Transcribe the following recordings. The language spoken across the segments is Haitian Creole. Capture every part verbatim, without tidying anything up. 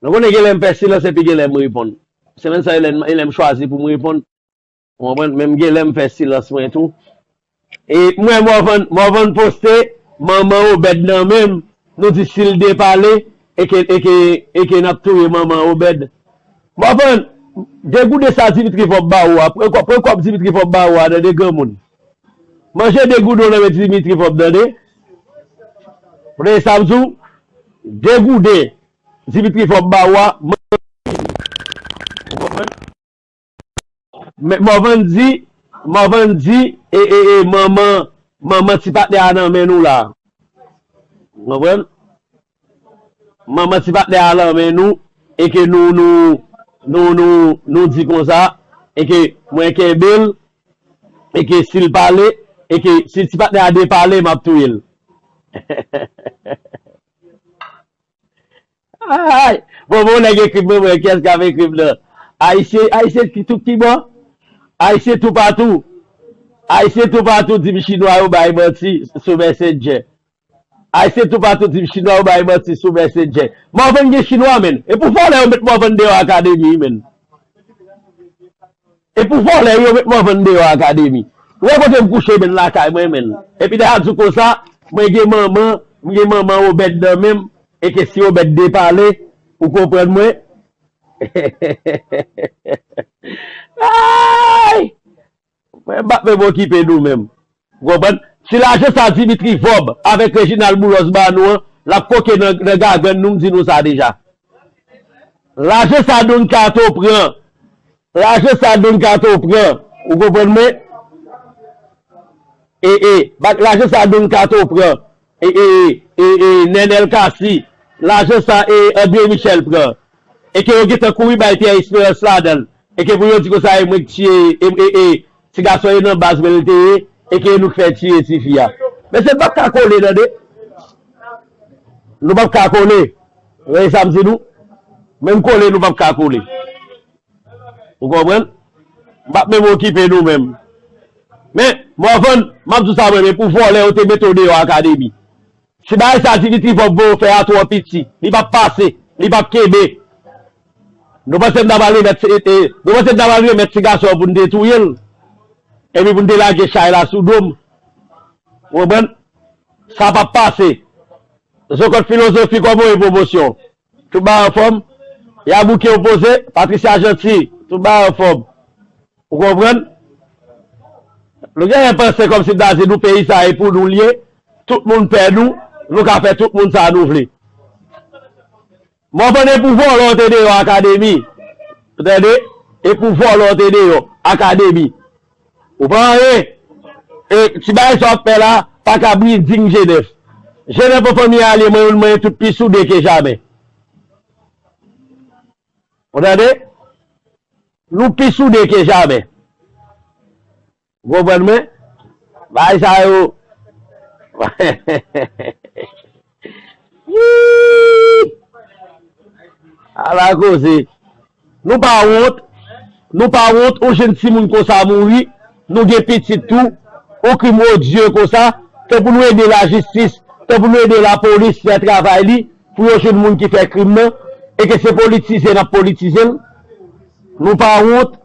Nou konnen gen lè m fè silans epi gen lè m reponn. Se menm sa, e lè m, e lè m chwazi pou m reponn. Ou konprann? Men m gen lè m fè silans mwen tou. E m wè Morvan, Morvan poste, manman Obed nan men m, nou di si l depale, e ke, e ke, e ke n ap touye manman Obed. Morvan, degouden sa Dimitri Vorbe ba ou a, pran kòb, pran kòb Dimitri Vorbe ba ou a, tande granmoun. Manje degouden w nan men Dimitri Vorbe, tande. Ou tande sa m di w? Degouden Dimitri Vorbe ba ou a, manje. Men Morvan di, Morvan di, e, e, e, manman, manman ti patnè a nan men nou la. Ou konprann? Manman ti patnè a nan men nou, e ke nou, nou, nou, nou, nou di konsa, e ke mwen kenbe l, e ke si l pale, e ke si ti patnè a depale, m ap touye l. Ay! Bon, bon, nèg ekri m, mwen, kiyès k ap ekri m nan? Ayisyen, Ayisyen ki tou ki bò? Ayisyen toupatou. Ayisyen toupatou di m Chinwa yo bay manti sou Messenger. Ayisyen toupatou di m Chinwa yo bay manti sou Messenger. Morvan gen Chinwa, menn. E pou vòlè yo met Morvan deyò akademi, menn. E pou vòlè yo met Morvan deyò akademi. Ou wè kote m kouche, menn, lakay mwen, menn. Epi lè a di konsa, mwen gen manman, m gen manman Obed nan men m, e ke si Obed depale, ou konprann mwen? Ay! Mwen m p ap menm okipe nou menm. Ou konprann? Si lajan sa Dimitri Vorbe avèk Reginald Boulos ba nou an, l ap koke nan, nan gagàn nou, m di nou sa deja. Lajan sa Don Kato pran, lajan sa Don Kato pran, ou konprann mwen? E, e, bak lajan sa Don Kato pran, e, e, e, e, Nenel Cassy, lajan sa, e, André Michel pran, e ke yo gentan kouri bay Pierre Espérance ladan l, e ke pou yo di konsa, e mwen k tiye, e, e, e, ti gason yo nan baz mwen l te ye, e ke nou k fè tiye tifi a. Mesye, n p ap ka kole, tande. Nou p ap ka kole. Ou wè sa m di nou? Menm kole, nou p ap ka kole. Ou konprann? M p ap menm okipe nou menm. Men, Morvan, m ap di w sa mwen, men pou vòlè, yo te mete w deyò akademi. Si bagay sa Dimitri Vorbe voye w fè a twò piti, li p ap pase, li p ap kenbe. Nou panse n ta pral remèt, e, e, nou panse n ta pral remèt ti gason an pou n te touye l? Epi pou n te lage chay la sou do m? Ou konprann? Sa p ap pase. Zokòt Filozofi, kòman w ye, pwomosyon? Tout bagay anfòm? Yabouke opoze, Patricia Jeanty, tout bagay anfòm? Ou konprann? Nou genyen panse kòmsi n ta di nou peyi sa e pou nou l ye, tout moun pè nou, nou ka fè tout moun sa nou vle. Mòvann e pou vòlò te deyò akademi. Ou tande? E pou vòlò te deyò akademi. Ou pa anyen. E ti bagay sa w ap fè la, pa ka briding Jenèf. Jenèf an fanmi alye, mwen, mwen tout pi soude ke jamè. Ou tande? Nou pi soude ke jamè. Ou konprann mwen? Bagay sa yo. Yii! Ala koze. Nou pa wont. Nou pa wont, yon jenn timoun konsa mouri. Nou gen pitit tou. Yon krim odye konsa. Tanpou nou ede lajistis. Tanpou nou ede lapolis fè travay li. Pou yo jwenn moun ki fè krim nan. E ke se politize n ap politize l. Nou pa wont.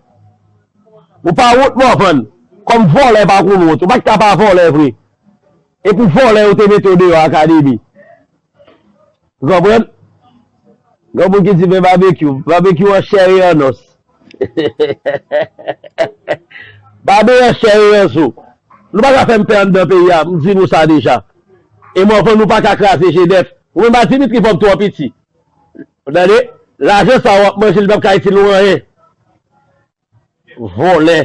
Ou pa wont, Mòvann? Kòm vòlè pa konn wont. Ou pa t ka pa vòlè vre. E pou vòlè yo te mete w deyò akademi. Ou konprann? Gen moun ki di men babekyou. Babekyou an chè e an os. Babe an chè e an zo. Nou pa ka fè m pè anndan peyi a, m di nou sa deja. E Mòvann nou pa ka kraze Jenèf. Ou menm a Dimitri Vòb twò piti. Ou tande? Lajan sa w ap manje, li p ap ka itil ou anyen. Vòlè.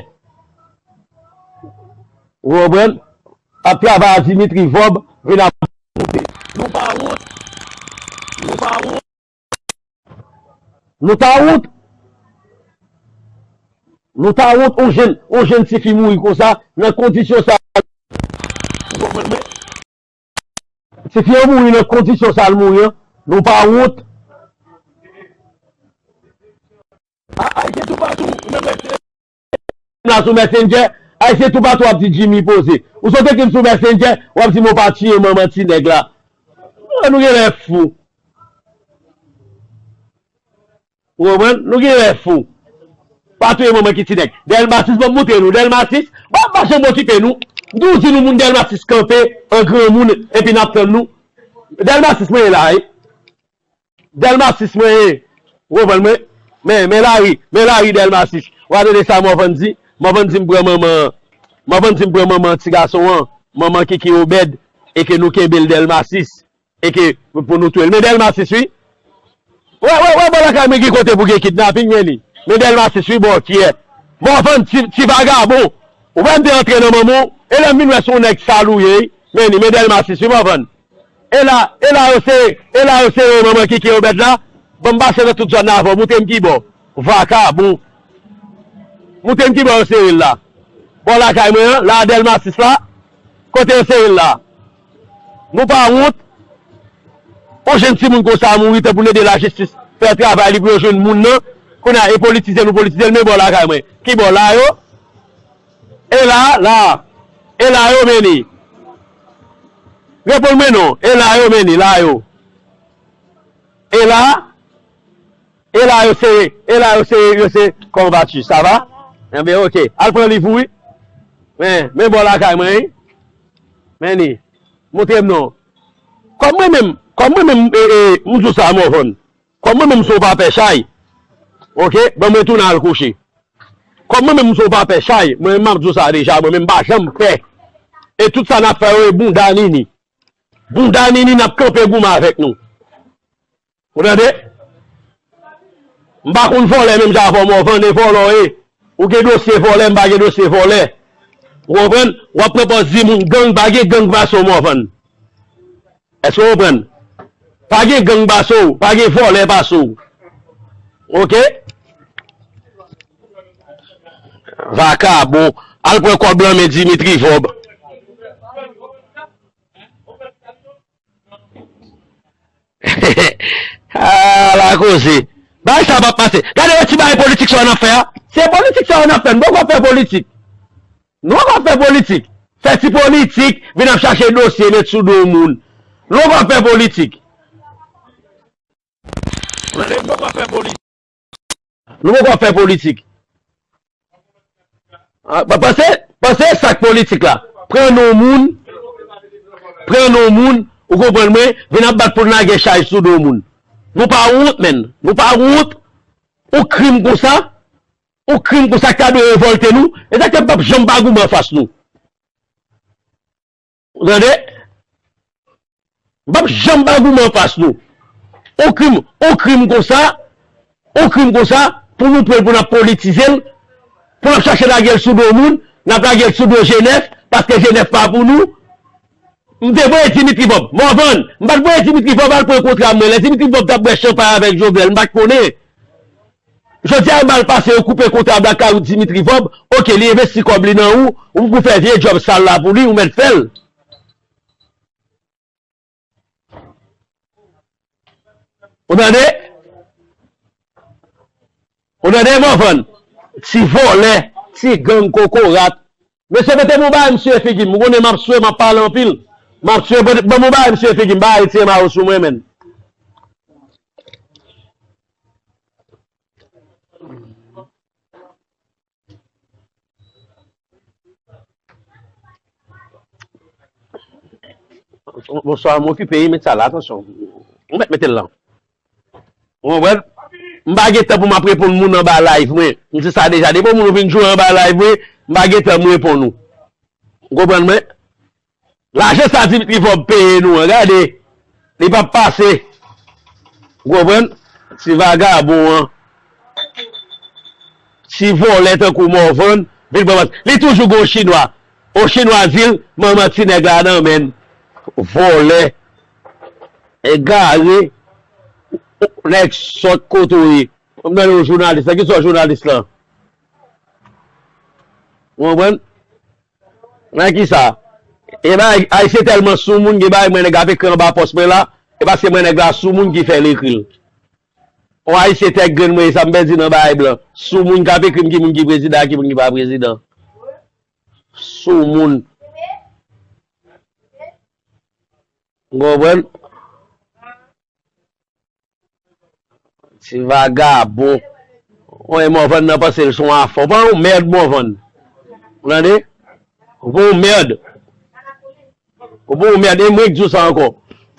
Ou konprann? Ap travay a Dimitri Vòb, vin ap. Nou pa wont. Nou pa wont. Nou ta wont. Nou ta wont, yon jenn, yon jenn tifi mouri konsa, nan kondisyon sa. Ou konprann mwen? Tifi an mouri nan kondisyon sa l mouri an. Nou pa wont. A, Ayisyen toupatou, ou menm rete la sou Messenger, Ayisyen toupatou ap di Jimmy poze. Ou sot ekri m sou Messenger, w ap di m ou pa tiye manman ti nèg la. An nou genlè fou. Ou konprann? Nou gen lè fou. Pa touye manman ki ti nèg. Dèlmasis, ban m montre nou. Dèlmasis, w ap pa janm okipe nou. M toujou di nou moun Dèlmasis kanpe an granmoun epi n ap tann nou. Dèlmasis mwen ye la, wi. Dèlmasis mwen ye. Ou konprann mwen? Men, men lari, men lari Dèlmasis. W a tande sa Mòvann di? Mòvann di m pran manman. Mòvann di m pran manman ti gason an. Manman Kiki Obèd. E ke nou kenbe l Dèlmasis. E ke pou nou touye l. Men Dèlmasis, wi. Wè, wè, wè, bò lakay mwen gen kote pou gen kidnaping, men li. Men Dèlmasis, wi, bò, kyè. Mòvann, ti, ti vagabon. Ou wè m te antre nan manman w. E lè m vin wè se yon nèg sal ou ye, wi. Men li, men Dèlmasis, wi, Mòvann. E la, e la yo se, e la yo se manman Kiki Obèd la. Ban m pase nan tout zòn nan avè w. Montre m ki bò. Vakabon. Montre m ki bò yo sere l la. Bò lakay mwen an, la Dèlmasis la. Kote yo sere l la. Nou pa wont. Yon jenn timoun konsa mouri tanpou n ede lajistis fè travay li pou yo jwenn moun nan. Kounye a, e politize nou politize l, men bò lakay mwen. Ki bò la yo? E la, la. E la yo, men li. Reponn mwen non. E la yo, men li, la yo. E la, e la yo se, e la yo se, yo se, comment vas-tu? Ça va? Enben, oke. Al pran liv ou, wi. Men, men bò lakay mwen, wi. Men li. Montre m non. Kòm mwen menm, kòm mwen menm, e, e, m di w sa, Mòvann. Kòm mwen menm se yon papè chay. Oke? Ban mwen tounen al kouche. Kòm mwen menm m se yon papè chay, mwen menm m ap di w sa deja, mwen menm m pa janm pè. E tout sa n ap fè yo, e bounda nini. Bounda nini n ap kanpe goumen avèk nou. Ou tande? M pa konn vòlè menm jan avè w, Mòvann, e vòlè w ye. Ou gen dosye vòlè, m pa gen dosye vòlè. Ou konprann? W ap pran pòz di moun gang, pa gen gang pase w, Mòvann. Èske w konprann? Pa gen gang pase w, pa gen vòlè pase w. Oke? Vakabon. Al pran kòb lan men Dimitri Vòb. Ala koze. Bagay sa p ap pase. Gade yon ti bagay politik sa yo n ap fè a. Se politik sa yo n ap fè. Nou poko fè politik. Nou poko fè politik. Fè ti politik, vin ap chache dosye, met sou do moun. Nou poko fè politik. Nou poko fè politik. Nou poko fè politik. Ah, pa-, panse, panse sa k politik la. Pran non moun, pran non moun, ou konprann mwen, vin ap bat pou n lage chay sou do moun. Nou pa wont, menn. Nou pa wont. Yon krim konsa, yon krim konsa k ta dwe revòlte nou. E sa k fè m p ap janm pa goumen anfas nou. Ou tande? M p ap janm pa goumen anfas nou. On krim, on krim konsa, on krim konsa, pou nou pran l, pou n ap politize l, pou n ap chache lage l sou do moun, n ap lage l sou do G nèf, paske G nèf pa pou nou. M te voye Dimitri Vòb. Mòvann, m pa t voye Dimitri Vòb al pran kontra mwen. Lè Dimitri Vòb t ap bwè chanpay avèk Jovenel, m pa t konnen. Jodi a, mal pase, yo koupe kontra Black Cloud Dimitri Vòb. Oke, li envesti kòb li nan ou, ou pou fè vye djòb sal la pou li, ou mèt fè l. Ou tande? Ou tande, Mòvann? Ti vòlè, ti gang kokorat. Mesye, mete m yon bagay m siye figi m. Ou konnen m ap swe, m ap pale anpil. M ap swe, ban, ban m yon bagay m siye figi m. Bagay tire mayo sou mwen, menn. Bonswa, m okipe, wi, met sa la, atansyon. Ou mèt mete l la. Ou konprann? M pa gen tan pou m ap reponn moun anba live mwen. M di sa deja. Depi yon moun vin jwe anba live mwen, m pa gen tan m reponn ou. Ou konprann mwen? Lajan sa Dimitri Vòb peye nou an, gade. Li p ap pase. Ou konprann? Ti vagabon an. Ti vòlè tankou Mòvann. Vin pran mas. Li toujou gon chinwa. On chinwa di l, manman ti nèg la nan men l. Vòlè. Egare. Nèg sòt kote w ye. M tande yon jounalis la. Kisa w jounalis lan? Ou konprann? Nan kisa? E bagay, Ayisyen tèlman soumoun, gen bagay mwen nèg ap ekri anba pòs mwen la, e paske mwen nèg la soumoun ki fè l ekri l. On Ayisyen tèt grenn mwen, sa m pèdi nan bagay blan. Soumoun k ap ekri m ki moun ki prezidan ak ki moun ki pa prezidan. Soumoun. Ou konprann? Ti vagabon. Woy, Morvan nan panse l se yon afè. Ou pa yon mèd, Morvan. Ou tande? Ou pa yon mèd. Ou pa yon mèd. E mwen k di w sa ankò.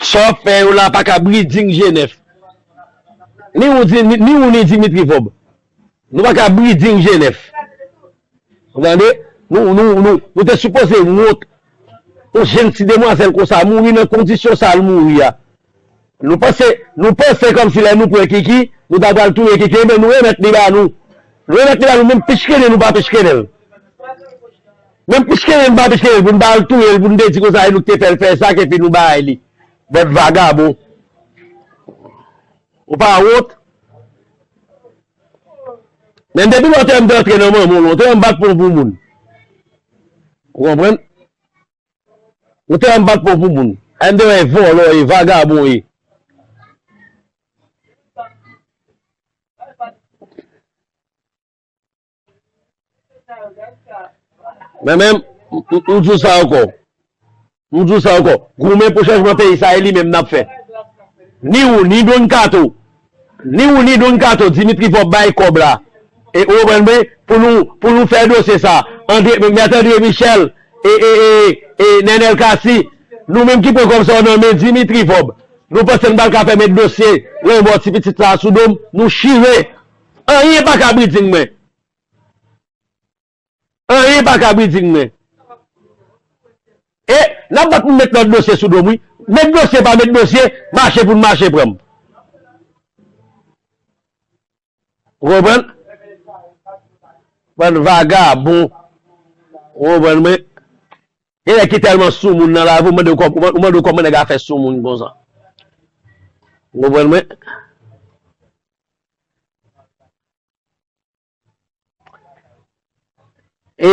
Sa w ap fè yo la pa ka breeding G nèf. Ni ou, ni, ni ou, ni Dimitri Vorbe. Nou pa ka breeding G nèf. Ou tande? Nou, nou, nou, nou te sipoze wont. Yon jenn ti demwazèl konsa mouri nan kondisyon sa l mouri a. Nou panse, nou panse kòmsi lè nou pran Kiki, nou ta pral touye Kiki, ebyen nou remèt li ba nou. Nou remèt li ba nou, menm pichkene nou pa pichkene l. Menm pichkene nou pa pichkene l, pou n ba l touye l, pou n te di konsa, e nou k te fè l fè sa, epi nou bay li. Bèt vagabon. Ou pa wont? Men depi lè w te wè m te antre nan manman w, w te wè m bat pon pou moun. Ou konprann? Ou te wè m bat pon pou moun. M te wè vòlò ye, vagabon ye. Men menm, m, m, m di w sa ankò. M di w sa ankò. Goumen pou chanjman peyi sa, e li menm n ap fè. Ni ou, ni Don Kato. Ni ou, ni Don Kato, Dimitri Vorbe bay kòb la. E, ou konprann mwen? Pou nou, pou nou fè dosye sa. André, Mèt André Michel, e, e, e, e, Nenel Cassy. Nou menm ki pran kòb sa yo nan men Dimitri Vorbe. Nou panse n pral ka fè met dosye lanmò ti pitit sa a sou do m. Nou chire. Anyen pa ka breeding mwen. Anyen pa ka breeding mwen. E, n ap bat pou met lòt dosye sou do m, wi. Met dosye pa met dosye, mache pou n mache pran m. Ou konprann? Bann vagabon. Ou konprann mwen? Gen nèg ki tèlman soumoun nan lavi, ou mande w kòm-, ou mande w kòman nèg la fè soumoun konsa. Ou konprann mwen? E,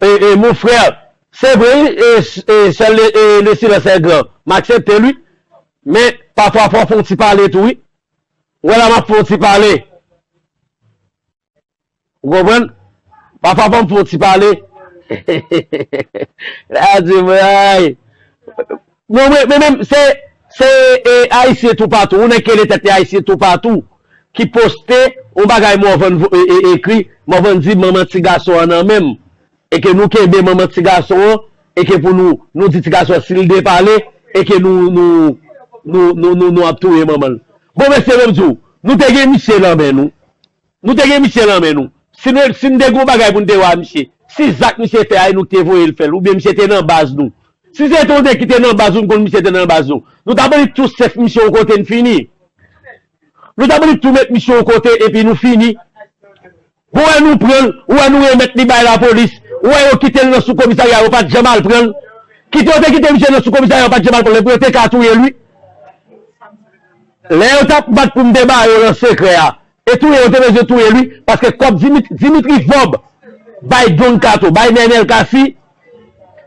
e, e, mon frè, se vre, wi, e, e, sèl le, e, le silence est grand. M aksepte l, wi. Men, pafwa, fò w fè yon ti pale tou, wi. Ou wè la, m ap fè yon ti pale. Ou konprann? Pafwa, fò m fè yon ti pale. La di mwen, ay. Non, men, men menm, se, se, e, Ayisyen toupatou. Ou nèg ki rele tèt li Ayisyen toupatou, ki poste yon bagay Morvan vo-, e, e, ekri, Morvan di manman ti gason an nan men m. E ke nou kenbe manman ti gason an, e ke pou nou, nou di ti gason an si l depale, e ke nou, nou, nou ap touye manman l. Bon, mesye, ban m di w, nou te gen misye nan men nou. Nou te gen misye nan men nou. Si nou, si n te gen yon bagay pou n te wè a misye, si zak misye fè a, e nou ki te voye l fè l, oubyen misye te nan baz nou. Si se te yon nèg ki te nan baz nou, n konn misye te nan baz nou. Nou t ap annik tou sèf misye yon kote n fini. Nou t ap annik tou met misye yon kote epi nou fini. Bon, ou wè nou pran l, ou wè nou remèt li bay lapolis, ou wè yo kite l nan sou komisarya, yo pa t janm al pran l. Kite yo te kite misye nan sou komisarya, yo pa t janm al pran l, epi yo te ka touye l, wi. Lè yo t ap bat pou m te ba yo nan sekrè a, e touye yo te bezwen touye l, wi, paske kòb Dimit-, Dimitri Vorbe bay Don Kato, bay Nenel Cassy,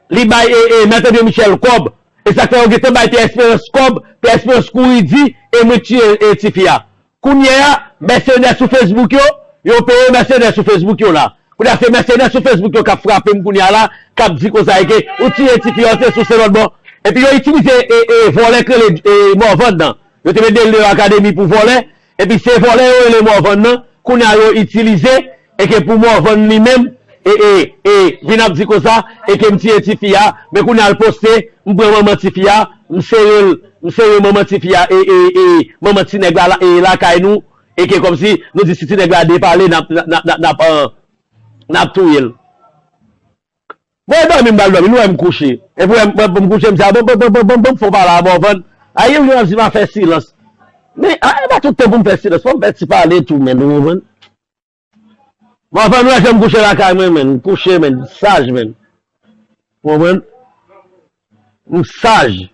li bay, e, e, Mèt André Michel kòb. E sa k fè yo gentan bay Pierre Espérance kòb, Pierre Espérance kouri di, e mwen k tiye, e, tifi a. Kounye a, mèsenè sou Facebook yo, yo peye mèsenè sou Facebook yo la. Kounye a, se mèsenè sou Facebook yo k ap frape m kounye a la, k ap di konsa e ke ou tiye tifi a, se sou se lòt bò. Epi yo itilize, e, e, vòlè k rele, e, Morvan nan. Yo te met Delneo Academy pou vòlè, epi se vòlè yo rele Morvan nan, kounye a yo itilize, e ke pou Morvan li menm, e, e, e, vin ap di konsa, e ke m tiye tifi a, men kounye a l poste, m pran manman tifi a, m sere l, m sere manman tifi a, e, e, e, manman ti nèg la, la, e, lakay nou, e ke kòmsi nou di si ti nèg la depale, n ap, n ap, n ap, n ap, euh, n ap touye l. Bon, e dòmi m pral dòmi, nou wè m kouche. Epi wè m, m, m kouche, m di, a, bon, bon, fò pale a Morvan. A, yon jou m ap di m a fè silans. Men, a, e pa tout tan pou m fè silans, fò m fè ti pale tou, men, ou konprann? Morvan, ou wè jan m kouche lakay mwen, men, m kouche, men, m saj, men. Ou konprann? M saj.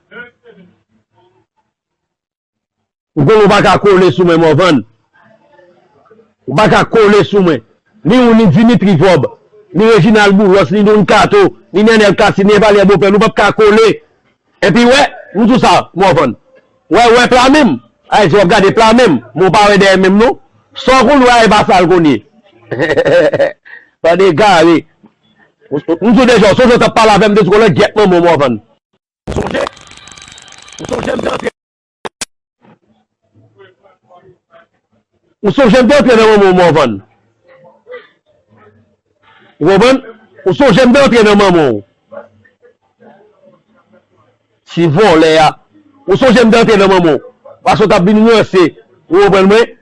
Ou konnen w pa ka kole sou mwen, Morvan. Ou pa ka kole sou mwen. Ni ou, ni Dimitri Vorbe, ni Reginald Boulos, ni Don Kato, ni Nenel Cassy, ni Evalière Beauplan, nou p ap ka kole. Epi wè, m di w sa, Morvan. Wè, wè pla men m. Ay, si w ap gade pla men m, men w pa wè dèyè men m non. Sa w konn wè a, e pa sa l konn ye. Tande gare. M di w deja, w sonje w t ap pale avè m de ti kolè gyèt manman w, Morvan. Ou sonje? Ou sonje m te antre. Ou sonje m te antre nan manman w, Morvan. Ou konprann? Ou sonje m te antre nan manman w. Ti vòlè a. Ou sonje m te antre nan manman w. Paske w t ap vin ranse. Ou konprann mwen?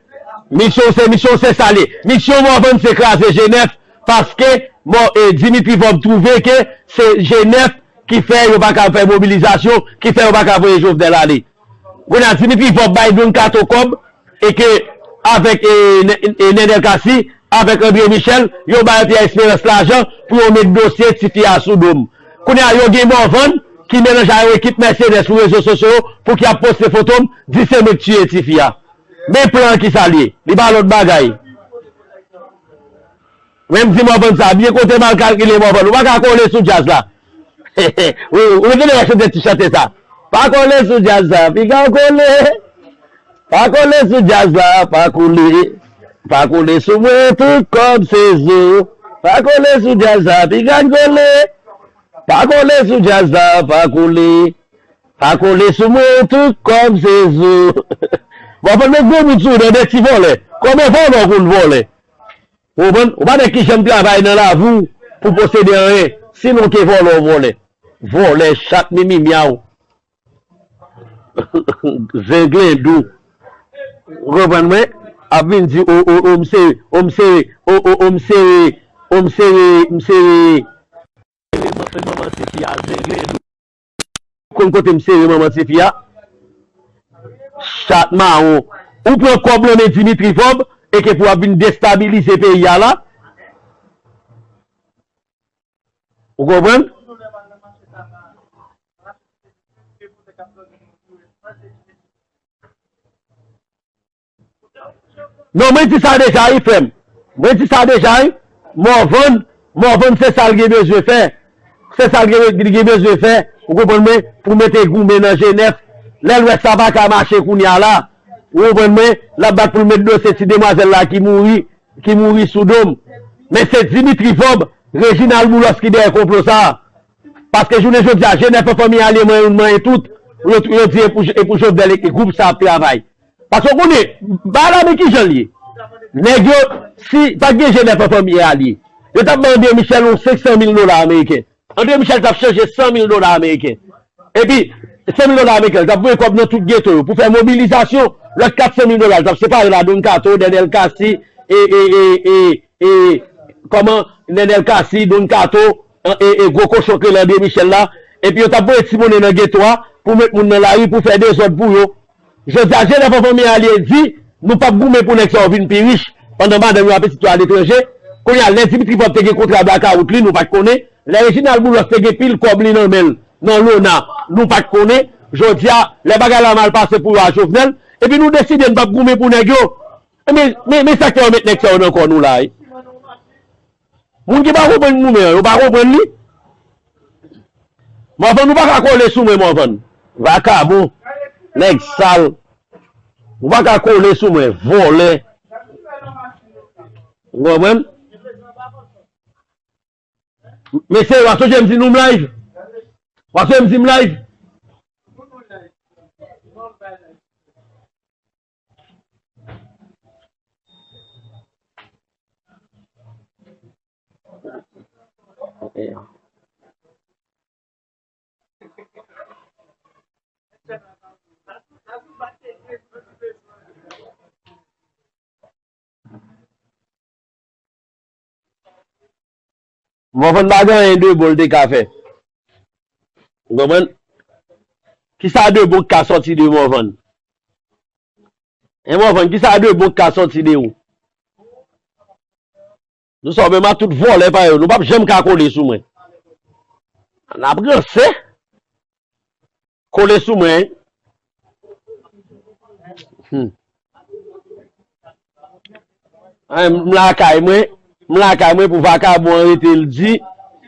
Misyon w se, misyon w se sa l ye. Misyon Morvan se kraze G nèf. Paske, bon, e, Dimitri Vorbe twouve ke se G nèf ki fè yo pa ka fè mobilizasyon, ki fè yo pa ka voye Jovenel ale. Kounye a, Dimitri Vorbe bay Don Kato kòb, e ke avèk, e, Nè-, e, Nènèl Cassy, avèk André Michel, yo bay Pierre Espérance lajan pou yo met dosye tifi a sou do m. Kounye a, yo gen Morvan ki melanje a yon ekip mèsenè sou rezo sosyo yo pou ki ap poste foto m, di se mwen k tiye tifi a. Men plan an ki sa l ye. Li pa lòt bagay. Men m di Morvan sa, byen kote m al kalkile Morvan. Ou pa ka kole sou djaz la. Wi, ou tande yon chante ti chante sa. Pa kole sou djaz la, piga w kole. Pa kole sou djaz la, pa kole. Pa kole sou mwen, tout kòb se zo. Pa kole sou djaz la, piga n kole. Pa kole sou djaz la, pa kole. Pa kole sou mwen, tout kòb se zo. Bon, fò n met gwo bout sou ou, tande ti vòlè. Konbyen vòlè w konn vòlè? Ou konprann? Ou pa nèg ki janm travay nan lavi w pou posede anyen. Sinon ke vòlè w vòlè. Vòlè, chat, mimi, myaw. Zenglendo. Ou konprann mwen? Ap vin di, o, o, o, m sere, o, m sere, o, o, o, m sere, o, m sere, m sere. Manman tifi a, Zenglendo. Konn kote m sere manman tifi a? Chat mawon. Ou pran kòb nan men Dimitri Vorbe e ke pou w ap vin destabilize peyi a la? Ou konprann? Non, mwen di sa deja, wi, frè m. Mwen di sa deja, wi. Morvan, Morvan se sa l gen bezwen fè. Se sa l gen, li gen bezwen fè, ou konprann mwen, pou mete goumen nan G nèf. Lè l wè sa pa ka mache kounye a la, ou konprann mwen, l ap bat pou l met dosye ti demwazèl la ki mouri, ki mouri sou do m. Men se Dimitri Vorbe, Reginald Boulos ki dèyè konplo sa a. Paske jounen jodi a, G nèf an fanmi alye manyen youn manyen tout, yo, yo di e pou, e pou Jovenel e gwoup sa ap travay. Paske w konnen, bagay la men kijan l ye. Nèg yo, si pa t gen G nèf an fanmi alye, yo t ap bay André Michel yon senk san mil dola ameriken. André Michel t ap chanje san mil dola ameriken. Epi, san mil dola ameriken, l t ap voye kòb nan tout geto yo pou fè mobilizasyon. Lòt kat san mil dola, l t ap separe l a Don Kato, Nènèl Cassy, e, e, e, e, e, kòman, Nènèl Cassy, Don Kato, e, e, e, gwo kochon k rele André Michel la. Epi yo t ap voye ti monnen nan geto a pou met moun nan lari pou fè dezòd pou yo. Jodi a, G nèf an fanmi alye di, nou p ap goumen pou nèg sa yo vin pi rich, pandan madanm yo ak pitit yo aletranje. Kounye a, lè Dimitri Vorbe te gen kontra blakawout li, nou pa t konnen. Lè Reginald Boulos te gen pil kòb li nan men l, nan lona, nou pa t konnen. Jodi a, lè bagay la mal pase pou yo a Jovenel, epi nou deside n p ap goumen pou nèg yo. Men, men, men sa k fè yo met nèg sa yo nan kò nou la, wi. Moun ki pa konprann goumen an, yo pa konprann li. Morvan, ou pa ka kole sou mwen, Morvan. Vakabon. Nèg sal. Ou pa ka kole sou mwen, vòlè. Ou konprann? Mesye, w a sonje m di nou m live? W a sonje m di m live? Morvan pa gen anyen de bon l te ka fè. Ou konprann? Kisa de bon k ka sòti de Morvan? Hein, Morvan, kisa de bon k ka sòti de ou? Nou sa menm ak tout vòlè parèy ou, nou p ap janm ka kole sou mwen. N ap ranse. Kole sou mwen. Hmm. Ay, m lakay mwen, m lakay mwen pou vakabon an rete l di,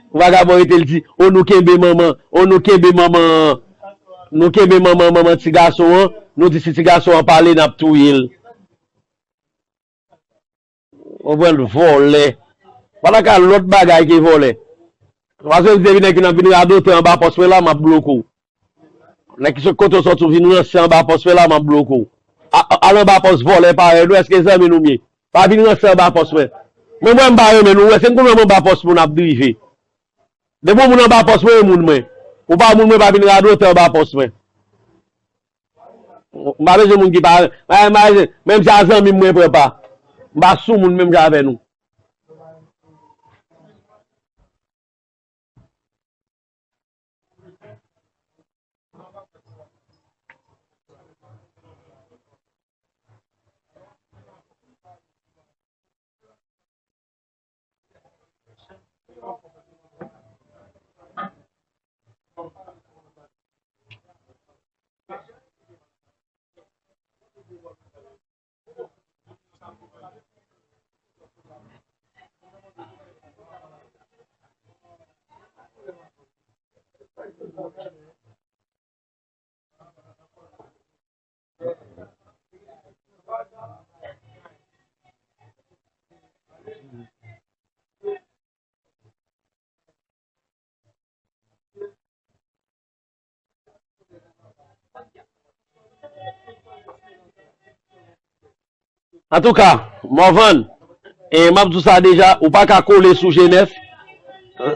pou vakabon an rete l di, o nou kenbe manman, o nou kenbe manman, nou kenbe manman, manman ti gason an, nou di si ti gason an pale, n ap touye l. Ou pran l vòlè. Pa ta ka lòt bagay ke vòlè. Paske depi nèg vin ap vin radote anba pòs mwen la, m ap bloke w. Nèg ki sot kote w sòti w vin ranse anba pòs mwen la, m ap bloke w. a, a, al anba pòs vòlè parèy nou, èske zanmi nou m ye? Pa vin ranse anba pòs mwen. Mwen, mwen, m pa renmen nou, ou wè, se m konn wè m anba pòs moun ap drive. Depi yon moun anba pòs mwen, e moun mwen. Ou pa moun mwen, pa vin radote anba pòs mwen. M pa bezwen moun ki pa, pa, pa, menm si a zanmi m mwen pran pa. M pa sou moun menm jan avè nou. Antouka, Morvan, e, m ap di w sa deja, ou pa ka kole sou G nèf.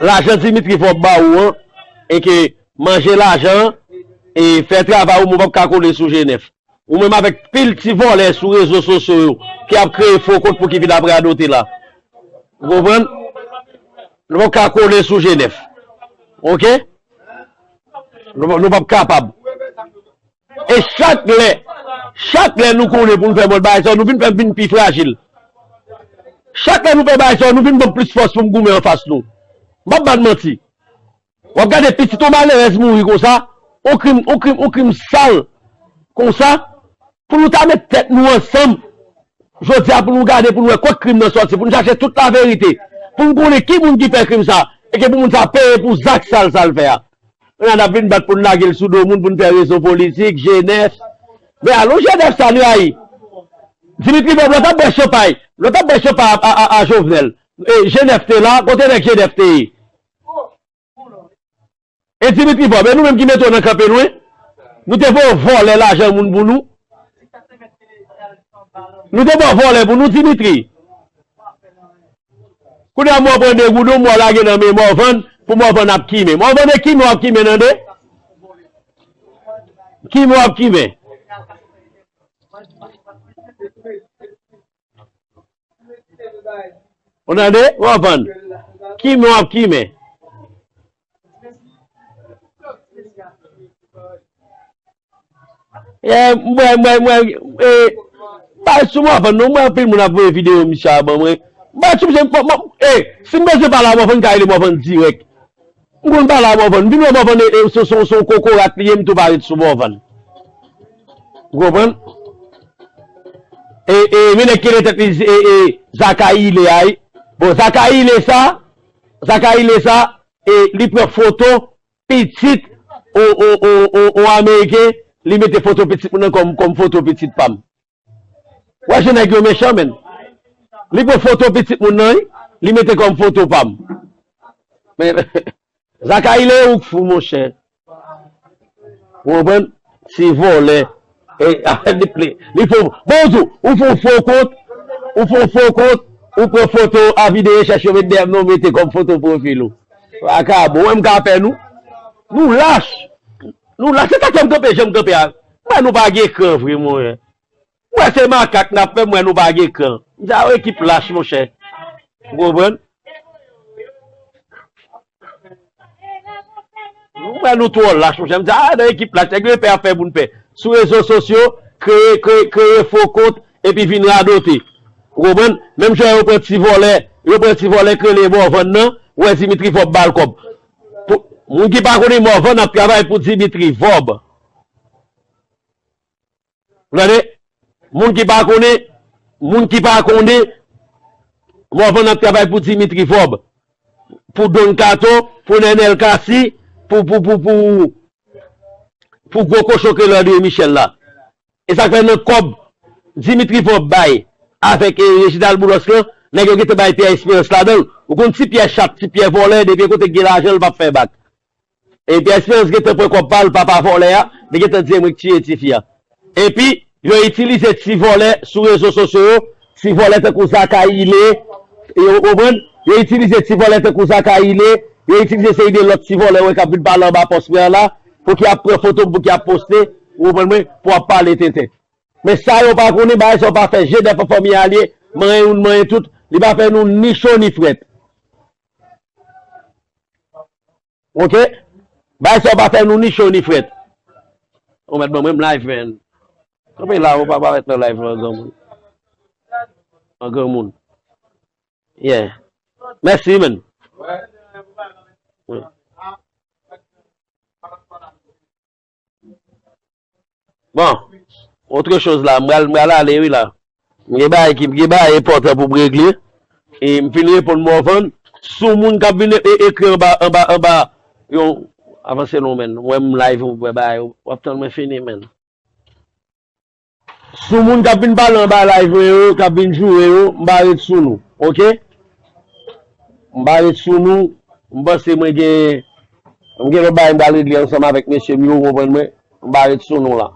Lajan Dimitri Vorbe ba ou an, e ke manje lajan an, e fè travay ou, men w p ap ka kole sou G nèf. Ou menm avèk pil ti vòlè sou rezo sosyo yo ki ap kreye fo kont pou ki vin ap radote la. Ou konprann? Nou p ap ka kole sou G nèf. Oke? Nou, nou p ap kapab. E chak lè, chak lè nou konnen pou nou fè mòd bagay sa yo, nou vin fè vin pi frajil. Chak lè nou fè bagay sa yo, nou vin pran plis fòs pou n goumen anfas nou. M p ap ba n manti. W ap gade pitit yon malerèz mouri konsa, yon krim, yon krim, yon krim sal konsa, pou nou ta met tèt nou ansanm, jodi a pou nou gade, pou nou wè kot krim nan sòti, pou nou chache tout laverite, pou nou konnen ki moun ki fè krim sa, e ke pou moun sa peye pou zak sal sa l fè a. Kounye a n ap vin bat pou n lage l sou do moun, pou n fè rezon politik, G nèf. Men alò G nèf sa n rayi. Dimitri Vorbe lè w t ap bwè chanpay, lè w t ap bwè chanpay a, a, a, a Jovenel. E G nèf te la, kote nèg G nèf te ye? E Dimitri Vorbe, e nou menm ki mete w nan kanpe nou, wi. Nou te voye w vòlè lajan moun pou nou. Nou te voye w vòlè pou nou, Dimitri. Kounye a, mwen pran de goudon, mwen lage nan men Morvan, pou Morvan ap kimen. Morvan, e kimen w ap kimen, tande? Kimen w ap kimen. Ou tande? Ou konprann? Kimen w ap kimen. E, mwen, mwen, mwen, e, bay sou Morvan, non, mwen anpil moun ap voye videyo misye a ban mwen. Bay sou misye, mwen, mwen, e, si m bezwen pale a Morvan, m ka rele Morvan dirèk. M konn pale a Morvan. M vin wè Morvan, e, e, se, se, se yon kokorat li ye, m tou pa ret sou Morvan. Ou konprann? E, e, men nèg ki rele tèt li, e, e, Zakayile a, wi. Bon, Zakayile sa, Zakayile sa, e, li pran foto pitit, o, o, o, o, o Ameriken, li mete foto pitit moun nan kòm, kòm foto pitit pa m. Wè jan nèg yo mechan, menn. Li pran foto pitit moun nan, wi, li mete kòm foto pa m. Men, Zakayile, ou k fou, monchè. Ou konprann? Ti vòlè. E, li, li, li fè, bon, ou di, ou fè yon fo kont, ou fè yon fo kont, ou pran foto avi de rechèch yo met dèyè m nan, ou mete kòm foto pwofil ou. Vakabon, ou wè m ka pè nou? Nou lach. Nou lach. Se sa k fè m kanpe jan m kanpe a. Mwen, nou pa gen kran vre, monchè. Mwen se makak n ap fè, mwen nou pa gen kran. M di a yon ekip lach, monchè. Ou konprann? Mwen nou twò lach, monchè. M di a nan ekip lach, nèg yo pè ap fè moun pè. Sou rezo sosyo, kreye, kreye, kreye fo kont, epi vin radote. Ou konprann? Menm jan yo pran ti vòlè, yo pran ti vòlè k rele Morvan nan, ou wè Dimitri Vorbe ba l kòb. Pou, moun ki pa konnen Morvan ap travay pou Dimitri Vorbe. Ou tande? Moun ki pa konnen, moun ki pa konnen, Morvan ap travay pou Dimitri Vorbe, pou Don Kato, pou Nenel Cassy, pou, pou, pou, pou, pou gwo kochon k rele André Michel la. E sa k fè nan kòb Dimitri Vorbe bay avèk, e, Reginald Boulos lan, nèg yo gentan bay Pierre Espérance ladan l. Ou konn ti Pierre chat, ti Pierre vòlè, depi kote k gen lajan, l p ap fè bak. Epi Espérance gentan pran kòb pa l, papa vòlè a, li gentan di e mwen k tiye tifi a. Epi, Yo itilize ti vòlè sou rezo sosyo yo, ti vòlè tankou Zakayile, yo konprann? Yo itilize ti vòlè tankou Zakayile, yo itilize seri de lòt ti vòlè wè k ap vin pale anba pòs mwen an la, pou ki ap pran foto m, pou ki ap poste, ou konprann mwen, pou ap pale tenten. Men sa yo pa konnen, bagay sa yo pa fè G D F an fanmi alye, manyen youn, manyen tout, li pa fè nou ni cho ni frèt. Oke? Bagay sa yo pa fè nou ni cho ni frèt. Ou mèt ban mwen m live, man. Kanpe la, ou pa parèt nan live lan, granmoun. An granmoun. Yeah. Mèsi, man. Bon, otre choz la, m pral, m pral ale wi la. M gen bagay ki, m gen bagay enpòtan pou m regle. E m fin reponn Morvan. Sou moun k ap vin e, e, ekri anba, anba, anba. Yon, avanse non, man. Mwen m live, ou wè bagay, w ap tann mwen fini, man. Sou moun k ap vin pale anba live mwen yo, k ap vin joure yo, m pa ret sou nou, oke? M pa ret sou nou, m panse mwen gen, m gen lòt bagay m pral regle ansanm avèk mesye m yo, ou konprann mwen? M pa ret sou nou la.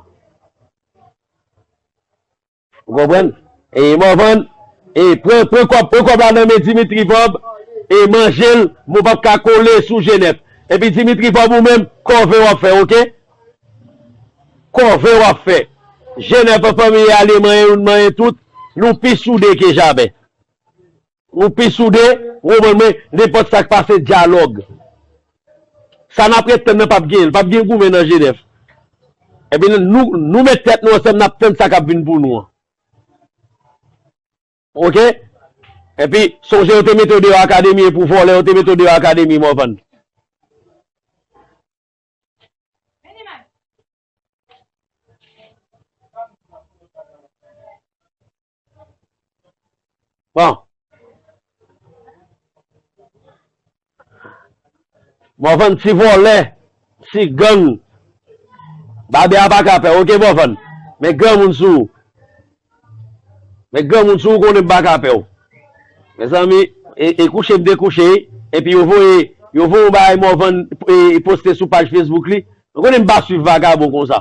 Ou konprann? E Morvan, e pran, pran kòb, pran kòb la nan men Dimitri Vorbe, e manje l, men w p ap ka kole sou G N F. Epi Dimitri Vorbe ou menm, kòve w ap fè, oke? Kòve w ap fè. G N F an fanmi alye manyen youn manyen tout, nou pi soude ke jamè. Nou pi soude, ou konprann mwen, nenpòt sa k pase dyalòg. Sa n ap ret tann nan p ap genyen, p ap gen goumen nan G N F. Epi nou, nou met tèt nou ansanm, n ap tann sa k ap vin pou nou an. Oke? Epi, sonje yo te mete w deyò akademi, e pou vòlè yo te mete w deyò akademi, Morvan. Bon. Morvan ti vòlè, ti gang. Babè a pa ka pè w, oke, Morvan? Men granmoun sou ou. Men granmoun sou ou konnen m pa ka pè w. Mezanmi, e, e kouche m te kouche, epi yo voye, yo voye yon bagay Morvan, e, poste sou paj Facebook li. Ou konnen m pa swiv vagabon konsa.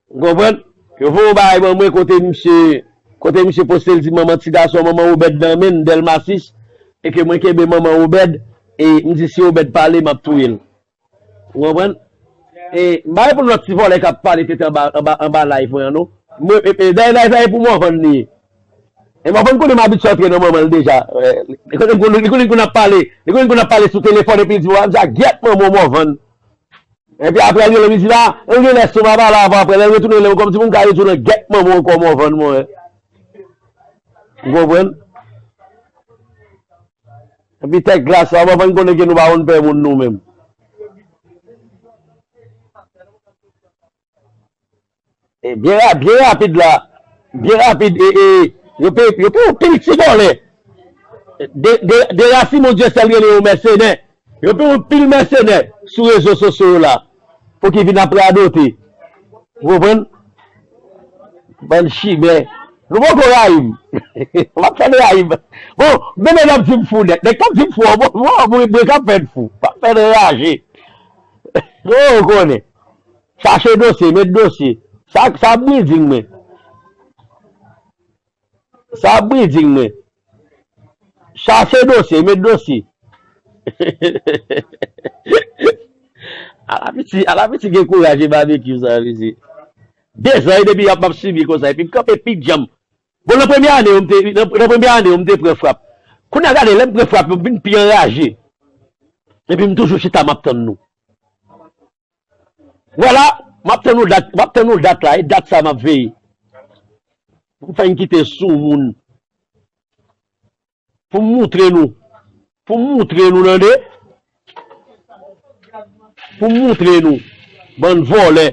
Ou konprann? Yo voye yon bagay ban mwen kote misye, kote misye poste l di manman ti gason manman Obèd nan men l, Dèlma sis, e ke mwen kenbe manman Obèd, e m di si Obèd pale, m ap touye l. Ou konprann? E m pa reponn lòt ti vòlè k ap pale tete anba, anba, anba live mwen an non. Mwen, e, e, dayè live la e pou Morvan li ye. E Morvan konnen m abitye antre nan manman l deja. E, li konnen, li konnen, li konnen pou n ap pale, li konnen pou n ap pale sou telefòn epi l di, "Wa, m di a gyèt manman w Morvan." Epi apre l rele m, li di la, e w gen lè sou m ap pale avè w apre, lè l retounen rele m kòmsi pou m ka retounen gyèt manman w ankò Morvan mwen. Ou konprann? Epi tèt glas la, Morvan konnen ke nou pa konn pè moun nou menm. E byen ra-, byen rapid la, byen rapid, e, e, yo pe, yo pe yon pil ti vòlè. De, de, de Rasimon Dyesèl rele yo mèsenè. Yo pe yon pil mèsenè sou rezo sosyo yo la. Pou ki vin ap radote. Ou konprann? Bann chimè. Nou poko rayi m. M ap fè n rayi m. Bon, men nèg ap di m fou nèt. Nèg k ap di m fou an, bon, bon, bon, mwen k ap fè n fou. M ap fè n raje. Ou konnen. Chache dosye, met dosye. Sa, sa ap briding mwen. Sa ap briding mwen. Chache dosye, met dosye. Ala piti, ala piti gen kouraj e babekyou sa, mesye. De zan e depi y ap m ap sibi konsa, epi m kanpe pi djanm. Bon, nan premye ane yo, m te, nan, nan premye ane yo, m te pran frap. Kounye a gade, lè m pran frap yo, m vin pi anraje. Epi m toujou chita, m ap tann nou. Vwala, m ap tann yon dat, m ap tann yon dat la, e dat sa m ap veye. Pou m fè n kite sou moun. Pou m moutre nou. Pou m moutre nou, tande. Pou m moutre nou. Bann vòlè.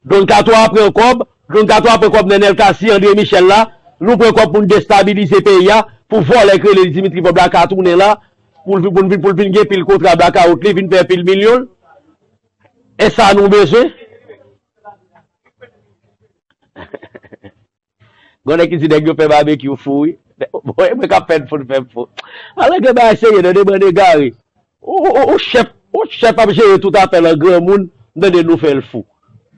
Don Kato a pran kòb, Don Kato a pran kòb Nènèl Cassy, André Michel la, nou pran kòb pou n destabilize peyi a, pou vòlè k rele li Dimitri Vorbe la ka tounen la, pou l, pou l vin, pou l vin gen pil kontra blakawout li, vin fè pil milyon. E sa nou bezwen? Gon nèg ki di nèg yo fè babekyou fou, wi. Bon, e mwen k ap fè n fou, n fè m fou. Alò gen bagay serye, tande, bann egare. Ou, ou, ou, ou chèf, ou chèf ap jere tout afè l an granmoun, m tande nou fè l fou.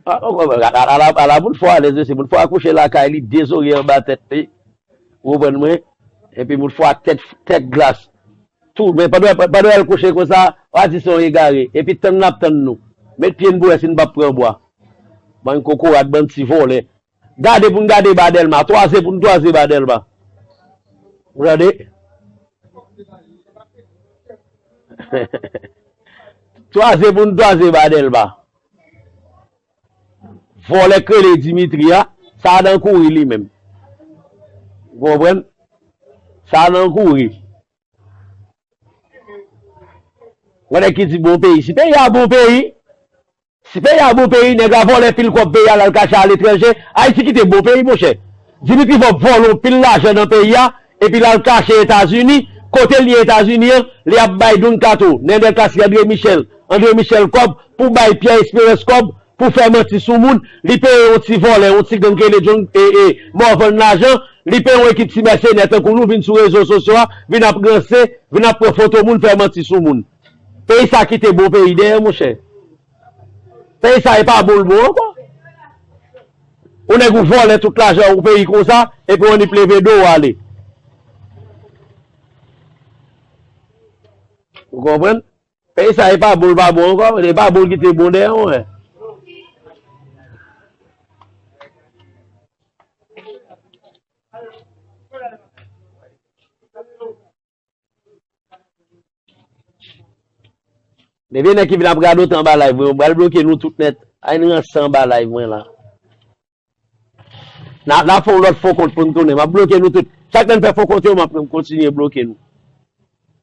A, a, a, a, a, ala, ala moun fò alèz, mesye. Moun fò a kouche lakay li, de zorye anba tèt li. Ou konprann mwen? Epi moun fò a tèt, tèt glas. Tou, men pandan, pandan l kouche konsa, w a di se yon egare. Epi tann l ap tann nou. Met pye n pou wè si n p ap pran bwa. Bann kokorat, bann ti vòlè. Gade pou n gade ba Dèlma. Twaze pou n twaze ba Dèlma. Ou tande? Twaze pou n twaze ba Dèlma. Vòlè k rele Dimitri a, sa nan kouri li menm. Ou konprann? Sa nan kouri. Gen nèg ki di bon peyi. Si peyi a bon peyi, si peyi a bon peyi, nèg la vòlè pil kòb peyi a, l al kache aletranje. Ayiti kite bon peyi, monchè. Dimitri Vorbe vòlè yon pil lajan nan peyi a, epi l al kache Etazini. Kote l ye Etazini an, li ap bay Don Kato, Nènèl Cassy, André Michel, André Michel kòb, pou bay Pierre Espérance kòb, pou fè manti sou moun. Li peye yon ti vòlè, yon ti gang rele John, e, e, Morvan lajan. Li peye yon ekip ti mèsenè tankou nou vin sou rezo sosyo a, vin ap ranse, vin ap pran foto moun, fè manti sou moun. Peyi sa kite bon peyi dèyè, monchè. Peyi sa e pa bon l bon ankò. Ou nèg ou vòlè tout lajan ou peyi konsa, epi w annik leve do w ale. Ou konprann? Peyi sa e pa bon l pa bon ankò, e pa bon l kite bon dèyè, mwen. Ebyen, nèg ki vin ap radote anba live mwen, mwen pral bloke nou tout nèt. Ay, n ranse anba live mwen la. N a, n a fè yon lòt fo kont pou n tounen. M ap bloke nou tout. Chak lè n fè fo kont yo, m ap kontinye bloke nou.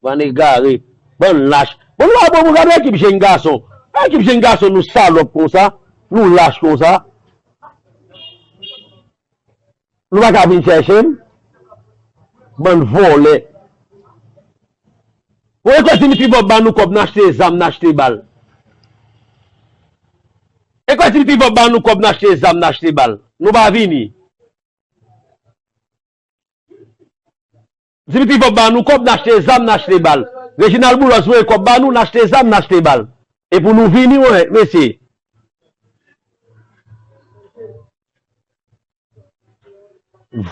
Bann egare. Bann lach. Bon, nou pa bon pou gade ekip jenn gason. Ekip jenn gason, nou salòp konsa. Nou lach konsa. Nou pa ka vin chèche m? Bann vòlè. Ou e kwè Dimitri Vorbe ba nou kòb n achte zam, n achte bal? E kwè Dimitri Vorbe ba nou kòb n achte zam, n achte bal? Nou pa vini. Dimitri Vorbe ba nou kòb n achte zam, n achte bal. Reginald Boulos voye kòb ba nou, n achte zam, n achte bal. E pou nou vini, wè, mesye.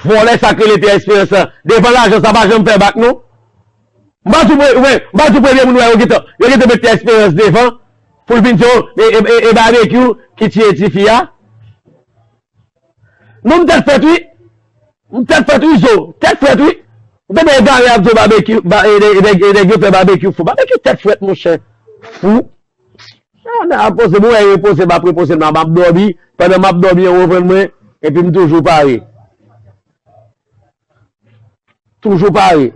Vòlè sa k rele Pierre Espérance lan. Devan lajan sa pa janm fè bak non. M pa di w pre-, wè, m pa di w premye moun wè yo gentan, yo gentan met Pierre Espérance devan pou l vin di w, e, e, e, e Babekyou ki tiye tifi a. Non, m tèt fèt wi. M tèt fèt wi, zo. Tèt fèt wi. Ou tande egare ap di w Babekyou, ba, e, e, e, e nèg yo fè Babekyou fou. Babekyou tèt fèt, monchè. Fou. Ah, nan ap poze, mwen repoze, m ap repoze, m ap dòmi. Pandan m ap dòmi, yo reprann mwen, epi m toujou pare. Toujou pare.